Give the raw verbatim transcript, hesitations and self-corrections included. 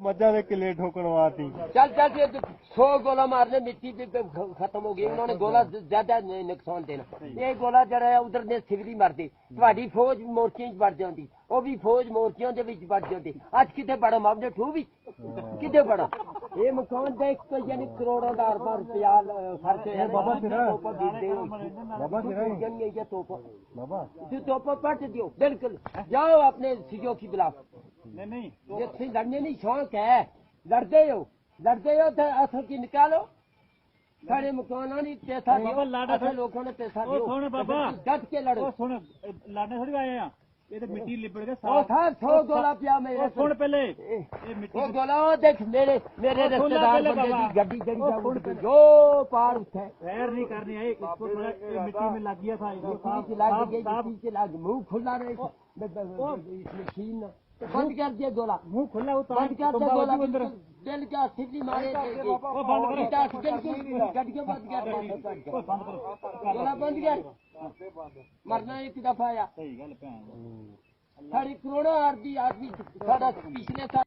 مجھاں دے کلے ٹھوکن واسطے۔ چل چل جی، سو گولا مارنے، مٹی بھی ختم ہو گئی۔ انہوں نے گولا زیادہ نقصان دینا۔ یہ گولا جڑا ہے ادھر نے سویلی مردی، تہاڈی فوج مورچیاں وچ بڑ جاندی، او بھی فوج مورچیاں دے وچ بڑ جاندی۔ اج کتے بڑا ماب نے ٹھو بھی کتے بڑا؟ یہ مکان دیکھ کے یعنی کروڑاں دا ارباں روپیہ خرچ ہے۔ بابا سرا۔ بابا سرا۔ یعنی یہ توپا۔ بابا۔ تو توپا پٹ دیو، بالکل۔ جاؤ اپنے سیو کی بلا۔ نہیں، نہیں۔ یہ تھی لڑنے نہیں شوق ہے۔ لڑتے ہو، لڑتے ہو تو اصل کی نکالو۔ سارے مکاناں نے پیسہ دیو، بابا، لڑ اصل لوکاں نے پیسہ او دیو۔ سن بابا۔ ڈٹ کے لڑو۔ او سن، لڑنے تھوڑی آئے ہیں۔ یہ تو مٹی لبڑ کے او صاف۔ سر، سو او گولا پیا میرے او سن پہلے۔ اے، یہ مٹی او گولا، او دیکھ میرے، میرے او سن رشتہ دار پہلے بندے بابا۔ دی گڈی جڑی او جا سن اٹھ کے پہلے۔ جو پار اٹھے۔ خیر نہیں کرنی ہے، اس کو تھوڑا یہ مٹی میں لگ گیا تھا، اس کو مٹی صاف، لگ صاف، گئی، صاف۔ مٹی لگ، منہ کھلا رہے۔ او، ب-، ب-، او، اس مشین نہ۔ بند کر دے گولا۔ منہ کھلا ہو تو بند کر دے تمبا گولا۔ وجو اندر۔ دل کیا سٹی مارے دے گی۔ او بند کرو۔ دس دل کی گڈ کے بند کر دے۔ او بند کرو۔ گولا بند کر۔ مرنا ایک دفعہ آ۔ صحیح گل پہ۔ ساڑی کروڑاں آدمی، آدمی ساڑا پچھلے سال